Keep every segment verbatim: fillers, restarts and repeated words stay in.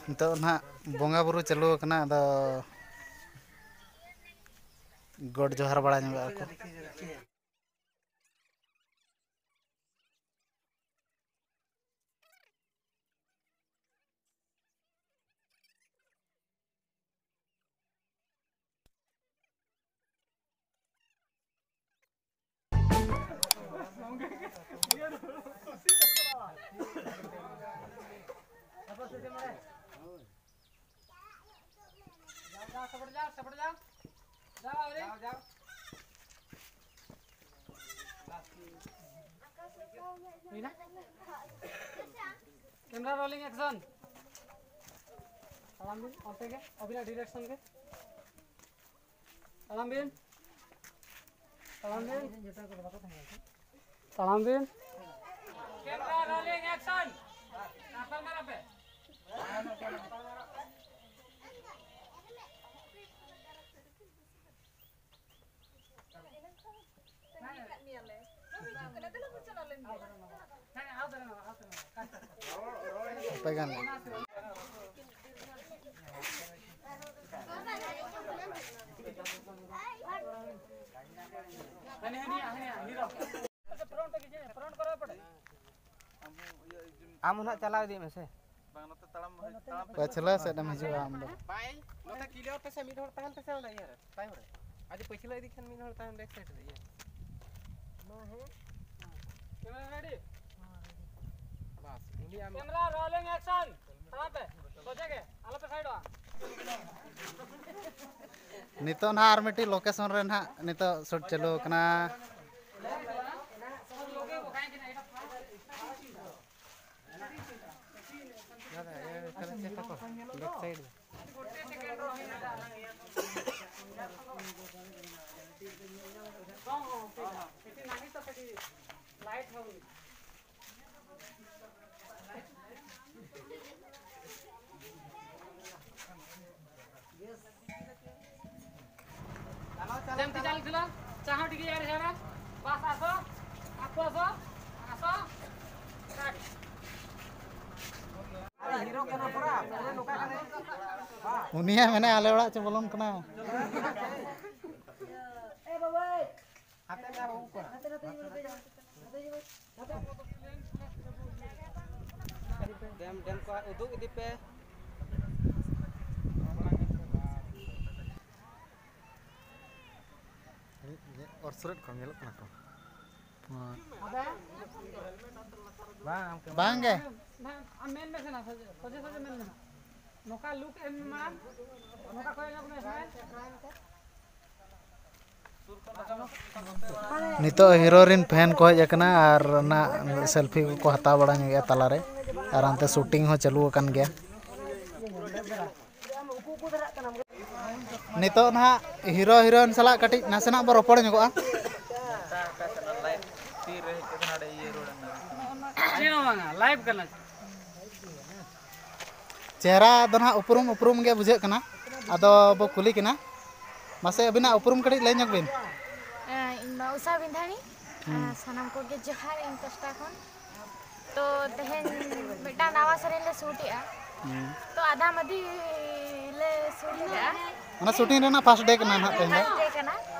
ᱱᱤᱛᱚᱜ ᱱᱟᱦᱟᱜ ᱵᱚᱸᱜᱟ ᱵᱩᱨᱩ ᱪᱟᱹᱞᱩ ᱟᱠᱟᱱᱟ, ᱟᱫᱚ ᱜᱚᱰ ᱡᱚᱦᱟᱨ ᱵᱟᱲᱟ ᱧᱚᱜᱚᱜ ᱟᱠᱚ᱾ Camera rolling, action. ᱛᱟᱲᱟᱢ ᱵᱤᱱ ᱚᱱᱛᱮ ᱜᱮ, ᱟᱹᱵᱤᱱᱟᱜ ᱰᱤᱨᱮᱠᱥᱚᱱ ᱜᱮ᱾ ᱛᱟᱲᱟᱢ ᱵᱤᱱ᱾ ᱛᱟᱲᱟᱢ ᱵᱤᱱ᱾ ᱛᱟᱲᱟᱢ ᱵᱤᱱ᱾ Camera rolling, action. ᱱᱟᱯᱟᱭ ᱢᱟᱨᱟ ᱯᱮ᱾ ᱟᱯᱮ ᱜᱟᱱ᱾ ᱟᱢ ᱦᱚᱸ ᱱᱟᱦᱟᱜ ᱪᱟᱞᱟᱣ ᱤᱫᱤᱜ ᱢᱮᱥᱮ᱾ ᱵᱟᱝ, ᱱᱚᱛᱮ ᱛᱟᱲᱟᱢ, ᱛᱟᱲᱟᱢ ᱯᱮ᱾ ᱯᱟᱪᱷᱞᱟ ᱥᱮᱫ ᱮᱢ ᱦᱤᱡᱩᱜᱼᱟ ᱟᱢ ᱫᱚ᱾ ᱵᱟᱭ, ᱱᱚᱛᱮ clear ᱛᱮᱥᱮ ᱢᱤᱫ ᱦᱚᱲ ᱛᱟᱦᱮᱱ ᱯᱮᱥᱮ ᱚᱸᱰᱮ ᱤᱭᱟᱹ ᱨᱮ, ᱛᱟᱭᱚᱢ ᱨᱮ᱾ ᱟᱨ ᱡᱩᱫᱤ ᱯᱟᱹᱪᱷᱞᱟᱹ ᱤᱫᱤ ᱠᱷᱟᱱ ᱢᱤᱫ ᱦᱚᱲ ᱛᱟᱦᱮᱱ back side ᱨᱮ, ᱤᱭᱟᱹ᱾ Camera ready? ᱵᱟᱥ, ᱩᱱᱤ ᱟᱢ ᱠᱮᱢᱮᱨᱟ ᱨᱳᱞᱤᱝ, ᱮᱠᱥᱚᱱ᱾ ᱛᱟᱲᱟᱢ ᱯᱮ, ᱥᱚᱡᱷᱮ ᱜᱮ, ᱟᱞᱚ ᱯᱮ ᱥᱟᱭᱤᱰᱚᱜᱼᱟ᱾ ᱱᱤᱛᱚᱜ ᱱᱟᱦᱟᱜ ᱟᱨ ᱢᱤᱫᱴᱤᱡ location ᱨᱮ ᱱᱟᱦᱟᱜ ᱱᱤᱛᱚᱜ shoot ᱪᱟᱹᱞᱩ ᱟᱠᱟᱱᱟ᱾ ᱪᱮᱫ ᱮᱢ ᱪᱤᱠᱟ ᱞᱮᱫᱟ? ᱪᱟ ᱦᱚᱸ ᱴᱷᱤᱠ ᱜᱮᱭᱟ, ᱟᱨ ᱡᱟᱦᱟᱱᱟᱜ? ᱵᱟᱥ, ᱟᱥᱚ, ᱟᱠᱚ ᱟᱥᱚ, ᱟᱥᱚ᱾ ᱟᱨᱮ ᱦᱤᱨᱳ ᱠᱟᱱᱟ ᱯᱩᱨᱟ, ᱯᱩᱨᱟ ᱩᱱᱤᱭᱟᱜ ᱢᱮᱱᱟᱭᱟ, ᱟᱞᱮ ᱚᱲᱟᱜ ᱪᱚ ᱵᱚᱞᱚᱱ ᱠᱟᱱᱟ᱾ ᱰᱮᱢ, ᱰᱮᱢ ᱠᱚ ᱩᱫᱩᱜ ᱤᱫᱤ ᱯᱮ᱾ ᱚᱨ ᱥᱩᱨᱮᱫ ᱠᱚ ᱧᱮᱞᱚᱜ ᱠᱟᱱᱟ ᱠᱚ᱾ ᱵᱟᱝ, ᱵᱟᱝ ᱜᱮ᱾ ᱱᱟ, ᱟᱢ ᱢᱮᱱ ᱢᱮᱥᱮ ᱱᱟ, ᱥᱚᱡᱷᱮ, ᱥᱚᱡᱷᱮ ᱥᱚᱡᱷᱮ ᱢᱮᱱ ᱢᱮ ᱱᱟ᱾ ᱱᱚᱝᱠᱟ ᱞᱩᱠ ᱮᱢ ᱢᱟᱲᱟᱝ, ᱱᱚᱝᱠᱟ ᱠᱚᱭᱚᱜ ᱧᱚᱜ ᱢᱮ, ᱥᱢᱟᱭᱤᱞ᱾ ᱱᱤᱛᱚᱜ ᱦᱤᱨᱳ ᱨᱮᱱ ᱯᱷᱮᱱ ᱠᱚ ᱦᱮᱡ ᱟᱠᱟᱱᱟ ᱟᱨ ᱚᱱᱟ ᱥᱮᱞᱯᱷᱤ ᱠᱚᱠᱚ ᱦᱟᱛᱟᱣ ᱵᱟᱲᱟ ᱧᱚᱜᱮᱜᱼᱟ ᱛᱟᱞᱟᱨᱮ, ᱟᱨ ᱚᱱᱛᱮ ᱥᱩᱴᱤᱝ ᱦᱚᱸ ᱪᱟᱹᱞᱩ ᱟᱠᱟᱱ ᱜᱮᱭᱟ᱾ ᱱᱤᱛᱚᱜ ᱱᱟᱦᱟᱜ ᱦᱤᱨᱳ ᱦᱤᱨᱳᱭᱤᱱ ᱥᱟᱞᱟᱜ ᱠᱟᱹᱴᱤᱡ ᱱᱟᱥᱮᱱᱟᱜ ᱵᱚ ᱨᱚᱯᱚᱲ ᱧᱚᱜᱚᱜᱼᱟ᱾ ᱪᱮᱫ ᱦᱚᱸ ᱵᱟᱝᱟ, ᱞᱟᱭᱤᱵᱷ ᱠᱟᱱᱟ᱾ ᱪᱮᱦᱨᱟ ᱫᱚ ᱱᱟᱦᱟᱜ ᱩᱯᱨᱩᱢ ᱩᱯᱨᱩᱢ ᱜᱮ ᱵᱩᱡᱷᱟᱹᱜ ᱠᱟᱱᱟ᱾ ᱟᱫᱚ ᱵᱚ ᱠᱩᱞᱤ ᱠᱤᱱᱟ᱾ ᱢᱟᱥᱮ ᱟᱹᱵᱤᱱᱟᱜ ᱩᱯᱨᱩᱢ ᱠᱟᱹᱴᱤᱡ ᱞᱟᱹᱭ ᱧᱚᱜ ᱵᱤᱱ᱾ ᱮᱸ, ᱤᱧ ᱢᱟ ᱩᱥᱟ ᱵᱤᱸᱫᱷᱟᱹᱱᱤ᱾ ᱦᱩᱸ᱾ ᱮᱸ, ᱥᱟᱱᱟᱢ ᱠᱚᱜᱮ ᱡᱚᱦᱟᱨ ᱤᱧ ᱯᱟᱥᱴᱟ ᱠᱷᱚᱱ᱾ ᱛᱚ, ᱛᱮᱦᱮᱧ ᱢᱤᱫᱴᱟᱝ ᱱᱟᱣᱟ ᱥᱮᱨᱮᱧ ᱞᱮ ᱥᱩᱴ ᱮᱜᱼᱟ᱾ ᱦᱩᱸ᱾ ᱛᱚ, ᱟᱫᱷᱟ ᱢᱟᱹᱫᱷᱤ ᱞᱮ ᱥᱩᱴ ᱮᱜᱼᱟ᱾ ᱚᱱᱟ ᱥᱩᱴᱤᱝ ᱨᱮᱱᱟᱜ ᱯᱷᱟᱥᱴ ᱰᱮ ᱠᱟᱱᱟ ᱱᱟᱦᱟᱜ ᱛᱮᱦᱮᱧ ᱫᱚ᱾ ᱯᱷᱟᱥᱴ ᱰᱮ ᱠᱟᱱᱟ᱾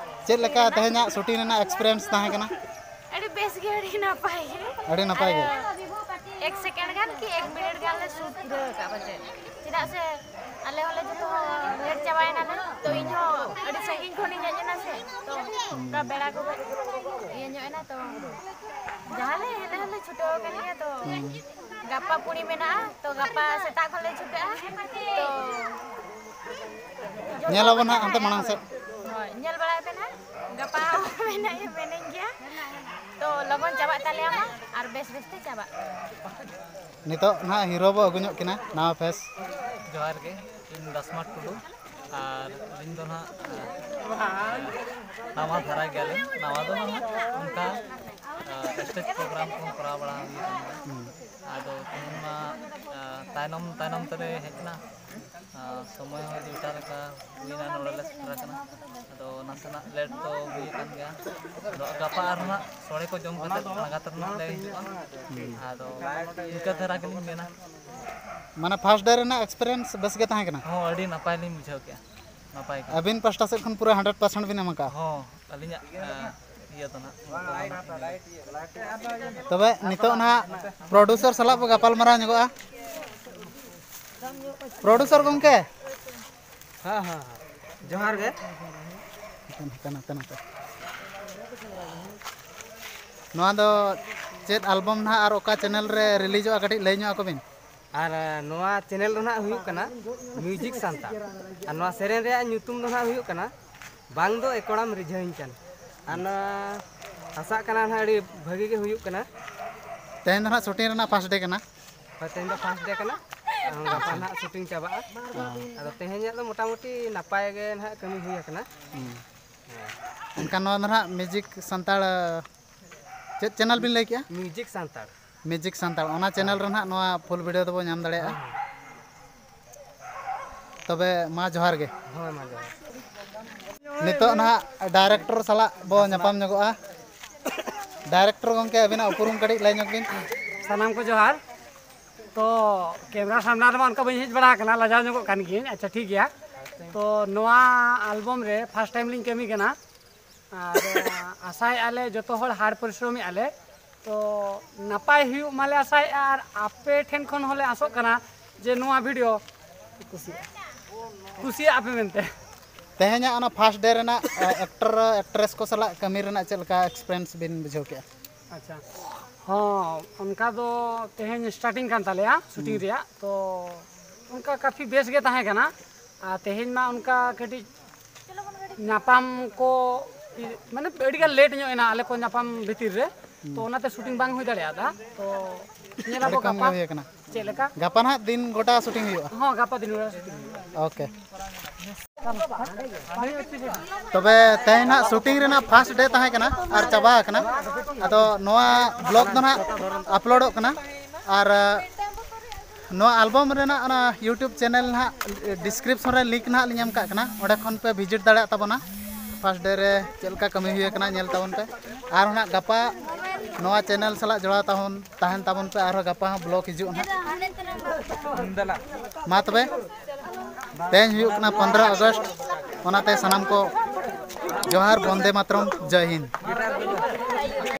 ᱪᱮᱫ ᱞᱮᱠᱟ ᱥᱩᱴᱤᱝ ᱨᱮᱱᱟᱜ᱾ ᱛᱮᱦᱮᱧᱟᱜ ᱥᱩᱴᱤᱝ ᱨᱮᱱᱟᱜ ᱮᱠᱥᱯᱤᱨᱤᱭᱮᱱᱥ ᱛᱟᱦᱮᱸ ᱠᱟᱱᱟ? ᱟᱹᱰᱤ ᱵᱮᱥ ᱜᱮ, ᱟᱹᱰᱤ ᱱᱟᱯᱟᱭ ᱜᱮ᱾ ᱟᱹᱰᱤ ᱱᱟᱯᱟᱭ ᱜᱮ᱾ ᱟᱨ ᱮᱠ ᱥᱮᱠᱮᱱᱰ ᱜᱟᱱ ᱠᱤ ᱮᱠ ᱢᱤᱱᱤᱴ ᱜᱟᱱ ᱞᱮ ᱥᱩᱴ ᱯᱩᱨᱟᱹᱣ ᱟᱠᱟᱫ ᱯᱟᱪᱮᱫ᱾ ᱪᱮᱫᱟᱜ ᱥᱮ ᱟᱞᱮ ᱦᱚᱸᱞᱮ ᱡᱚᱛᱚ ᱦᱚᱲ ᱞᱮᱴ ᱪᱟᱵᱟᱭᱮᱱᱟᱞᱮ, ᱛᱚ ᱤᱧ ᱦᱚᱸ ᱟᱹᱰᱤ ᱥᱟᱺᱜᱤᱧ ᱠᱷᱚᱱᱤᱧ ᱦᱮᱡ ᱮᱱᱟ ᱥᱮ, ᱛᱚ ᱚᱱᱠᱟ ᱵᱮᱲᱟ ᱠᱚ ᱤᱭᱟᱹ ᱧᱚᱜ ᱮᱱᱟ, ᱛᱚ ᱡᱟᱦᱟᱸ ᱞᱮ ᱦᱮᱡ ᱞᱮᱱᱟ ᱞᱮ ᱪᱷᱩᱴᱟᱹᱣ ᱟᱠᱟᱱ ᱜᱮᱭᱟ, ᱛᱚ ᱦᱩᱸ᱾ ᱜᱟᱯᱟ ᱯᱩᱲᱤ ᱢᱮᱱᱟᱜᱼᱟ, ᱛᱚ ᱜᱟᱯᱟ ᱥᱮᱛᱟᱜ ᱠᱷᱚᱱ ᱞᱮ ᱪᱷᱩᱴᱟᱹᱜᱼᱟ, ᱛᱚ ᱧᱮᱞ ᱟᱵᱚᱱ ᱦᱟᱸᱜ ᱦᱟᱱᱛᱮ ᱢᱟᱲᱟᱝ ᱥᱮᱫ᱾ ᱦᱳᱭ, ᱧᱮᱞ ᱵᱟᱲᱟᱭ ᱯᱮ ᱱᱟᱦᱟᱜ, ᱜᱟᱯᱟ ᱦᱚᱸ ᱢᱮᱱᱟᱜ, ᱢᱮᱱᱟᱹᱧ ᱜᱮᱭᱟ, ᱛᱚ ᱞᱚᱜᱚᱱ ᱪᱟᱵᱟᱜ ᱛᱟᱞᱮᱭᱟ ᱢᱟ, ᱟᱨ ᱵᱮᱥ ᱵᱮᱥ ᱛᱮ ᱪᱟᱵᱟᱜ᱾ ᱱᱤᱛᱚᱜ ᱱᱟᱦᱟᱜ ᱦᱤᱨᱳ ᱵᱚ ᱟᱹᱜᱩ ᱧᱚᱜ ᱠᱤᱱᱟ, ᱱᱟᱣᱟ ᱯᱷᱮᱥ᱾ ᱡᱚᱦᱟᱨ ᱜᱮ, ᱤᱧ ᱫᱟᱥᱢᱟᱴ ᱴᱩᱰᱩ, ᱟᱨ ᱟᱹᱞᱤᱧ ᱫᱚ ᱱᱟᱦᱟᱜ, ᱱᱟᱣᱟ ᱫᱷᱟᱨᱟ ᱜᱮᱭᱟᱞᱤᱧ᱾ ᱱᱟᱣᱟ ᱫᱚ ᱱᱟᱦᱟᱜ ᱚᱱᱠᱟ, ᱥᱴᱮᱡᱽ ᱯᱨᱳᱜᱨᱟᱢ ᱠᱚᱦᱚᱸ ᱠᱚᱨᱟᱣ ᱵᱟᱲᱟ ᱦᱩᱭ ᱟᱠᱟᱱ ᱜᱮᱭᱟ᱾ ᱦᱩᱸ᱾ ᱟᱫᱚ ᱛᱮᱦᱮᱧ ᱢᱟ, ᱛᱟᱭᱱᱚᱢ ᱛᱟᱭᱱᱚᱢ ᱛᱮᱞᱮ ᱦᱮᱡ ᱮᱱᱟ, ᱥᱚᱢᱚᱭ ᱦᱚᱸ ᱫᱩᱭᱴᱟ ᱞᱮᱠᱟ ᱦᱩᱭᱱᱟ, ᱱᱚᱰᱮ ᱞᱮ ᱥᱮᱴᱮᱨ ᱟᱠᱟᱱᱟ᱾ ᱟᱫᱚ ᱱᱟᱥᱮᱱᱟᱜ ᱞᱮᱴ ᱫᱚ ᱦᱩᱭ ᱟᱠᱟᱱ ᱜᱮᱭᱟ᱾ ᱟᱫᱚ ᱜᱟᱯᱟ ᱟᱨᱦᱚᱸ ᱱᱟᱜ ᱥᱚᱲᱮ ᱠᱚ ᱡᱚᱢ ᱠᱟᱛᱮ ᱞᱟᱸᱜᱟ ᱛᱮ ᱱᱟᱜ ᱞᱮ ᱦᱤᱡᱩᱜᱼᱟ᱾ ᱦᱩᱸ᱾ ᱟᱫᱚ ᱤᱱᱠᱟᱹ ᱫᱷᱟᱨᱟ ᱜᱮᱞᱤᱧ ᱢᱮᱱᱟ᱾ ᱢᱟᱱᱮ ᱯᱷᱟᱥᱴ ᱰᱮ ᱨᱮᱱᱟᱜ ᱮᱠᱥᱯᱤᱨᱤᱭᱮᱱᱥ ᱵᱮᱥ ᱜᱮ ᱛᱟᱦᱮᱸ ᱠᱟᱱᱟ? ᱦᱚᱸ, ᱟᱹᱰᱤ ᱱᱟᱯᱟᱭ ᱞᱤᱧ ᱵᱩᱡᱷᱟᱹᱣ ᱠᱮᱜᱼᱟ᱾ ᱱᱟᱯᱟᱭ ᱜᱮ᱾ ᱟᱹᱵᱤᱱ ᱯᱟᱥᱴᱟ ᱥᱮᱫ ᱠᱷᱚᱱ ᱯᱩᱨᱟᱹ ᱦᱟᱱᱰᱨᱮᱰ ᱯᱟᱨᱥᱮᱱᱴ ᱵᱤᱱ ᱮᱢ ᱟᱠᱟᱫᱼᱟ? ᱦᱚᱸ, ᱟᱹᱞᱤᱧᱟᱜ, ᱮᱸ, ᱤᱭᱟᱹ ᱫᱚ ᱱᱟᱦᱟᱜ, ᱱᱤᱛᱚᱜ ᱫᱚ ᱱᱟᱦᱟᱜ ᱛᱚᱵᱮ ᱱᱤᱛᱚᱜ ᱱᱟᱦᱟᱜ ᱯᱨᱚᱰᱩᱥᱟᱨ ᱥᱟᱞᱟᱜ ᱵᱚ ᱜᱟᱯᱟᱞ ᱢᱟᱨᱟᱣ ᱧᱚᱜᱚᱜᱼᱟ᱾ ᱯᱨᱚᱰᱩᱥᱟᱨ ᱜᱚᱢᱠᱮ᱾ ᱦᱮᱸ, ᱦᱮᱸ, ᱦᱮᱸ᱾ ᱡᱚᱦᱟᱨ ᱜᱮ᱾ ᱦᱟᱱᱛᱮ, ᱦᱟᱱᱛᱮ, ᱦᱟᱱᱛᱮ, ᱦᱟᱱᱛᱮ᱾ ᱱᱚᱣᱟ ᱫᱚ ᱪᱮᱫ ᱟᱞᱵᱚᱢ ᱱᱟᱦᱟᱜ ᱟᱨ ᱚᱠᱟ ᱪᱮᱱᱮᱞ ᱨᱮ ᱨᱤᱞᱤᱡᱚᱜᱼᱟ, ᱠᱟᱹᱴᱤᱡ ᱞᱟᱹᱭ ᱧᱚᱜ ᱟᱠᱚ ᱵᱤᱱ? ᱟᱨ, ᱮ, ᱱᱚᱣᱟ ᱪᱮᱱᱮᱞ ᱫᱚ ᱱᱟᱦᱟᱜ ᱦᱩᱭᱩᱜ ᱠᱟᱱᱟ ᱢᱤᱣᱡᱤᱠ ᱥᱟᱱᱛᱟᱲ᱾ ᱟᱨ ᱱᱚᱣᱟ ᱥᱮᱨᱮᱧ ᱨᱮᱭᱟᱜ ᱧᱩᱛᱩᱢ ᱫᱚ ᱱᱟᱦᱟᱜ ᱦᱩᱭᱩᱜ ᱠᱟᱱᱟ ᱵᱟᱝ ᱫᱚ ᱮᱠᱚᱲᱟᱢ ᱨᱤᱡᱷᱟᱹᱣᱤᱧ ᱠᱟᱱ᱾ ᱟᱨ ᱱᱚᱣᱟ ᱟᱥᱟᱜ ᱠᱟᱱᱟ ᱱᱟᱦᱟᱜ ᱟᱹᱰᱤ ᱵᱷᱟᱹᱜᱤ ᱜᱮ ᱦᱩᱭᱩᱜ ᱠᱟᱱᱟ᱾ ᱛᱮᱦᱮᱧ ᱫᱚ ᱱᱟᱦᱟᱜ ᱥᱩᱴᱤᱝ ᱨᱮᱱᱟᱜ ᱯᱷᱟᱥᱴ ᱰᱮ ᱠᱟᱱᱟ᱾ ᱦᱳᱭ, ᱛᱮᱦᱮᱧ ᱫᱚ ᱯᱷᱟᱥᱴ ᱰᱮ ᱠᱟᱱᱟ᱾ ᱟᱨ ᱜᱟᱯᱟ ᱱᱟᱦᱟᱜ ᱥᱩᱴᱤᱝ ᱪᱟᱵᱟᱜᱼᱟ᱾ ᱟᱫᱚ ᱛᱮᱦᱮᱧᱟᱜ ᱫᱚ ᱢᱚᱴᱟᱢᱩᱴᱤ ᱱᱟᱯᱟᱭ ᱜᱮ ᱱᱟᱦᱟᱜ ᱠᱟᱹᱢᱤ ᱦᱩᱭ ᱟᱠᱟᱱᱟ᱾ ᱦᱩᱸ᱾ ᱮᱱᱠᱷᱟᱱ ᱱᱚᱣᱟ ᱫᱚ ᱱᱟᱦᱟᱜ ᱢᱤᱣᱡᱤᱠ ᱥᱟᱱᱛᱟᱲ, ᱪᱮᱫ ᱪᱮᱱᱮᱞ ᱵᱤᱱ ᱞᱟᱹᱭ ᱠᱮᱜᱼᱟ? ᱢᱤᱣᱡᱤᱠ ᱥᱟᱱᱛᱟᱲ᱾ ᱢᱤᱣᱡᱤᱠ ᱥᱟᱱᱛᱟᱲ, ᱚᱱᱟ ᱪᱮᱱᱮᱞ ᱨᱮ ᱱᱟᱦᱟᱜ ᱱᱚᱣᱟ ᱯᱷᱩᱞ ᱵᱷᱤᱰᱤᱭᱳ ᱫᱚᱵᱚ ᱧᱟᱢ ᱫᱟᱲᱮᱭᱟᱜᱼᱟ᱾ ᱦᱳᱭ᱾ ᱛᱚᱵᱮ ᱢᱟ ᱡᱚᱦᱟᱨ ᱜᱮ᱾ ᱦᱳᱭ, ᱢᱟ ᱡᱚᱦᱟᱨ᱾ ᱱᱤᱛᱚᱜ ᱱᱟᱦᱟᱜ ᱰᱟᱭᱨᱮᱠᱴᱚᱨ ᱥᱟᱞᱟᱜ ᱵᱚ ᱧᱟᱯᱟᱢ ᱧᱚᱜᱚᱜᱼᱟ᱾ ᱰᱟᱭᱨᱮᱠᱴᱚᱨ ᱜᱚᱢᱠᱮ, ᱟᱹᱵᱤᱱᱟᱜ ᱩᱯᱨᱩᱢ ᱠᱟᱹᱴᱤᱡ ᱞᱟᱹᱭ ᱧᱚᱜ ᱵᱤᱱ᱾ ᱥᱟᱱᱟᱢ ᱠᱚ ᱡᱚᱦᱟᱨ᱾ ᱛᱚ, ᱠᱮᱢᱨᱟ ᱥᱟᱢᱱᱟ ᱨᱮᱢᱟ ᱚᱱᱠᱟ ᱵᱟᱹᱧ ᱦᱮᱡ ᱵᱟᱲᱟ ᱟᱠᱟᱱᱟ, ᱞᱟᱡᱟᱣ ᱧᱚᱜᱚᱜ ᱠᱟᱱ ᱜᱤᱭᱟᱹᱧ᱾ ᱟᱪᱪᱷᱟ, ᱴᱷᱤᱠ ᱜᱮᱭᱟ᱾ ᱛᱚ, ᱱᱚᱣᱟ ᱟᱞᱵᱚᱢ ᱨᱮ ᱯᱷᱟᱥᱴ ᱴᱟᱭᱤᱢ ᱞᱤᱧ ᱠᱟᱹᱢᱤ ᱠᱟᱱᱟ᱾ ᱟᱨ ᱟᱥᱟᱭᱮᱫᱼᱟ ᱞᱮ ᱡᱚᱛᱚ ᱦᱚᱲ ᱦᱟᱲ ᱯᱚᱨᱤᱥᱨᱚᱢᱮᱫᱼᱟ ᱞᱮ, ᱛᱚ ᱱᱟᱯᱟᱭ ᱦᱩᱭᱩᱜ ᱢᱟᱞᱮ ᱟᱥᱟᱭᱮᱫᱼᱟ᱾ ᱟᱨ ᱟᱯᱮ ᱴᱷᱮᱱ ᱠᱷᱚᱱ ᱦᱚᱸᱞᱮ ᱟᱥᱚᱜ ᱠᱟᱱᱟ ᱡᱮ ᱱᱚᱣᱟ ᱵᱷᱤᱰᱤᱭᱳ ᱠᱩᱥᱤᱭᱟᱜᱼᱟ, ᱠᱩᱥᱤᱭᱟᱜᱼᱟ ᱯᱮ ᱢᱮᱱᱛᱮ᱾ ᱛᱮᱦᱮᱧᱟᱜ ᱚᱱᱟ ᱯᱷᱟᱥᱴ ᱰᱮ ᱨᱮᱱᱟᱜ, ᱮ, ᱮᱠᱴᱚᱨ ᱮᱠᱴᱨᱮᱥ ᱠᱚ ᱥᱟᱞᱟᱜ ᱠᱟᱹᱢᱤ ᱨᱮᱱᱟᱜ ᱪᱮᱫ ᱞᱮᱠᱟ ᱮᱠᱥᱯᱤᱨᱤᱭᱮᱱᱥ ᱵᱤᱱ ᱵᱩᱡᱷᱟᱹᱣ ᱠᱮᱜᱼᱟ? ᱟᱪᱪᱷᱟ, ᱦᱚᱸ, ᱚᱱᱠᱟ ᱫᱚ ᱛᱮᱦᱮᱧ ᱥᱴᱟᱨᱴᱤᱝ ᱠᱟᱱ ᱛᱟᱞᱮᱭᱟ ᱥᱩᱴᱤᱝ ᱨᱮᱭᱟᱜ, ᱛᱚ ᱚᱱᱠᱟ ᱠᱟᱯᱷᱤ ᱵᱮᱥ ᱜᱮ ᱛᱟᱦᱮᱸ ᱠᱟᱱᱟ᱾ ᱟᱨ ᱛᱮᱦᱮᱧ ᱢᱟ ᱚᱱᱠᱟ ᱠᱟᱹᱴᱤᱡ ᱧᱟᱯᱟᱢ ᱠᱚ, ᱢᱟᱱᱮ, ᱟᱹᱰᱤ ᱜᱟᱱ ᱞᱮᱴ ᱧᱚᱜ ᱮᱱᱟ ᱟᱞᱮ ᱠᱚ ᱧᱟᱯᱟᱢ ᱵᱷᱤᱛᱤᱨ ᱨᱮ, ᱛᱚ ᱚᱱᱟᱛᱮ ᱥᱩᱴᱤᱝ ᱵᱟᱝ ᱦᱩᱭ ᱫᱟᱲᱮᱭᱟᱫᱟ᱾ ᱛᱚ ᱧᱮᱞ ᱟᱹᱰᱤ ᱟᱵᱚ ᱠᱚᱢ ᱜᱟᱯᱟ ᱜᱮ ᱦᱩᱭ ᱟᱠᱟᱱᱟ᱾ ᱪᱮᱫ ᱞᱮᱠᱟ᱾ ᱜᱟᱯᱟ ᱱᱟᱦᱟᱜ ᱫᱤᱱ ᱜᱚᱴᱟ ᱥᱩᱴᱤᱝ ᱦᱩᱭᱩᱜᱼᱟ᱾ ᱦᱚᱸ, ᱜᱟᱯᱟ ᱫᱤᱱ ᱜᱚᱴᱟ ᱥᱩᱴᱤᱝ ᱦᱩᱭᱩᱜᱼᱟ᱾ ᱳᱠᱮ᱾ ᱛᱚᱵᱮ ᱛᱮᱦᱮᱧ ᱱᱟᱦᱟᱜ ᱥᱩᱴᱤᱝ ᱨᱮᱱᱟᱜ ᱯᱷᱟᱥᱴ ᱰᱮ ᱛᱟᱦᱮᱸ ᱠᱟᱱᱟ ᱟᱨ ᱪᱟᱵᱟ ᱟᱠᱟᱱᱟ᱾ ᱟᱫᱚ ᱱᱚᱣᱟ ᱵᱞᱚᱜ ᱫᱚ ᱱᱟᱦᱟᱜ ᱟᱯᱞᱳᱰᱚᱜ ᱠᱟᱱᱟ᱾ ᱟᱨ ᱱᱚᱣᱟ ᱟᱞᱵᱚᱢ ᱨᱮᱱᱟᱜ ᱚᱱᱟ YouTube ᱪᱮᱱᱮᱞ ᱱᱟᱦᱟᱜ ᱰᱤᱥᱠᱨᱤᱯᱥᱚᱱ ᱨᱮ ᱞᱤᱝᱠ ᱱᱟᱦᱟᱜ ᱞᱤᱧ ᱮᱢ ᱠᱟᱜ ᱠᱟᱱᱟ, ᱚᱸᱰᱮ ᱠᱷᱚᱱ ᱯᱮ ᱵᱷᱤᱡᱤᱴ ᱫᱟᱲᱮᱭᱟᱜ ᱛᱟᱵᱚᱱᱟ᱾ ᱯᱷᱟᱥᱴ ᱰᱮ ᱨᱮ ᱪᱮᱫ ᱞᱮᱠᱟ ᱠᱟᱹᱢᱤ ᱦᱩᱭ ᱟᱠᱟᱱᱟ, ᱧᱮᱞ ᱛᱟᱵᱚᱱ ᱯᱮ᱾ ᱟᱨ ᱱᱟᱦᱟᱜ ᱜᱟᱯᱟ ᱱᱚᱣᱟ ᱪᱮᱱᱮᱞ ᱥᱟᱞᱟᱜ ᱡᱚᱲᱟᱣ ᱛᱟᱵᱚᱱ ᱛᱟᱦᱮᱱ ᱛᱟᱵᱚᱱ ᱯᱮ᱾ ᱟᱨᱦᱚᱸ ᱜᱟᱯᱟ ᱦᱚᱸ ᱵᱞᱚᱜ ᱦᱤᱡᱩᱜᱼᱟ ᱱᱟᱦᱟᱜ᱾ ᱢᱟ ᱛᱚᱵᱮ, ᱛᱮᱦᱮᱧ ᱦᱩᱭᱩᱜ ᱠᱟᱱᱟ ᱯᱚᱱᱫᱽᱨᱚ ᱟᱜᱚᱥᱴ, ᱚᱱᱟᱛᱮ ᱥᱟᱱᱟᱢ ᱠᱚ ᱡᱚᱦᱟᱨ, ᱵᱚᱱᱫᱮ ᱢᱟᱛᱨᱚᱢ, ᱡᱚᱭ ᱦᱤᱱᱫ᱾